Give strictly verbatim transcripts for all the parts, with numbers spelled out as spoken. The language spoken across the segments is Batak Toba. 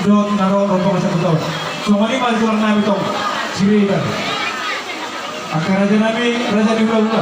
Don na ro rombongan sabuton. Songon i ma tulang nami tong Siregar. Angka raja nami, raja ni hulahula.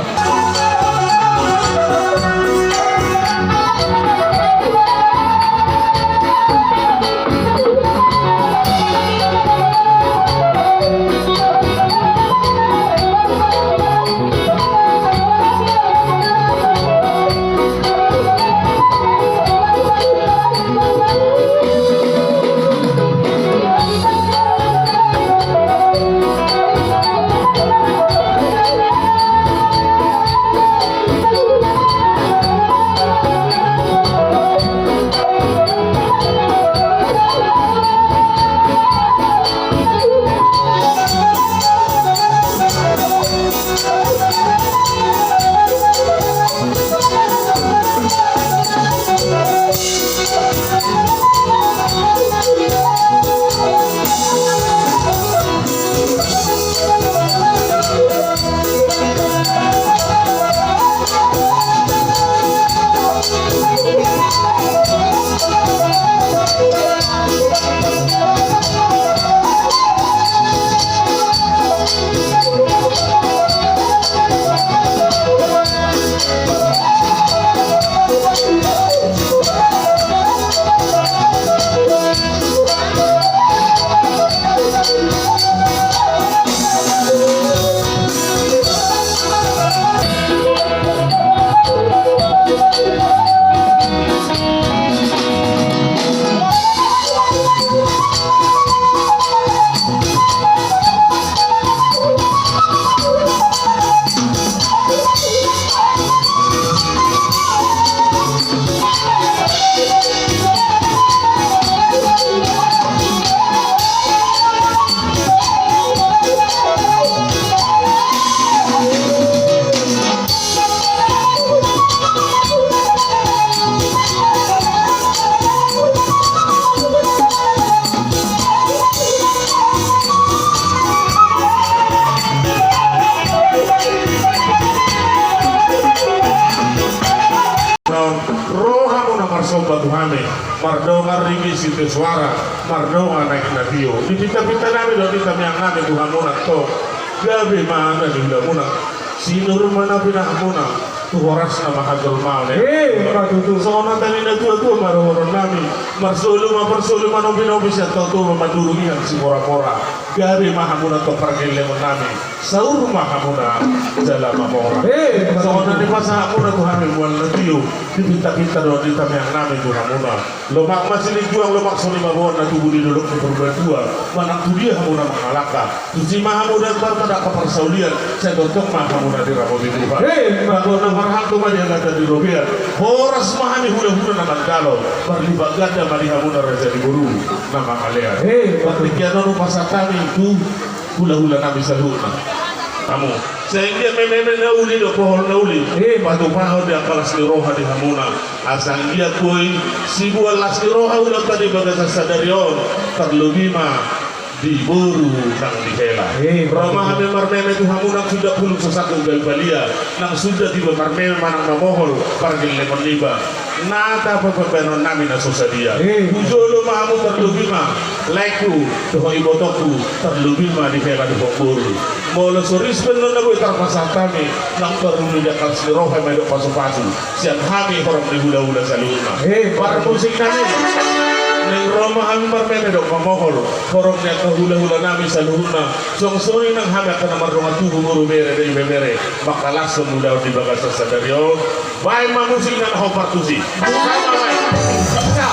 Ro hamuna marsomba tu hami, mardongan ringgit sitio suara, mardongan aek na tio. Di pintapinta nami dohot di tangiang nami tu hamuna tong, gabe ma na niula muna. Sinur ma na pinahan muna, tu horas na ma hajolmaon. Eh, ima tutu. Songon hata ni na tuatua ma dohonon nami, marsolu ma parsolu, manopi ma nopi, sian tau tau ma mandurung, iha siporamora. Gabe ma hamuna tong pargellengon nami, saur ma hamuna jala mamora. Eh, ima tutu. Songon na nipasahat muna tu hami mual na tio, di pintapinta dohot di tangiang nami tu hamuna. Lomak ma silinjuang, lomak sonima boan na tubu di dolok ni Purbatua, manang tu dia hamuna mangalangka, tusi ma hamu dapot angka parsaulian, sai tongtong ma hamuna diramoti Tuhan. Hei, ima tutu. Bagot na marhalto ma di angka na di robean, horas ma hami hulahula na mandalo, marlipat ganda ma di hamuna raja ni boru na mangalean. Hei, ima tutu. Partingkian on hupasahat hami tu hulahula nami saluhutna. Hamu. Sai anggiat mememe na uli dohot pohol na uli, eh, patupahon di angka las ni roha di hamuna. Asa anggiat boi siboan las ni roha ulaonta di bagasan sadari on, tarlobi ma di boru nang di hela. Eh, ro ma hami marmeme tu hamu nang suda pulung so sanggup gabe balia, nang suda tiba marmeme manang mamohol pargellengon niba. Nata pambahenon nami na so sadia. Eh. Hujolo ma hamu tarlobi ma laengku dohot ibotongku, tarlobi ma di hela dohot boru. Molo so ris pe annon na boi tarpasahat hami, nang parhundul di angka las ni roha ma i dohot pasupasu sian hami horong ni hulahula saluhutna. Eh. Parmusik nami, naeng ro ma hami marmeme dohot mamohol horong ni angka hulahula nami saluhutna. Suang songon i nang hami angka na mardongan tubu, boru, bere dohot ibebere, mangkalashon ulaon di bagasan sadari on. Baen ma musik na hot partusi. Sama baen. Sa.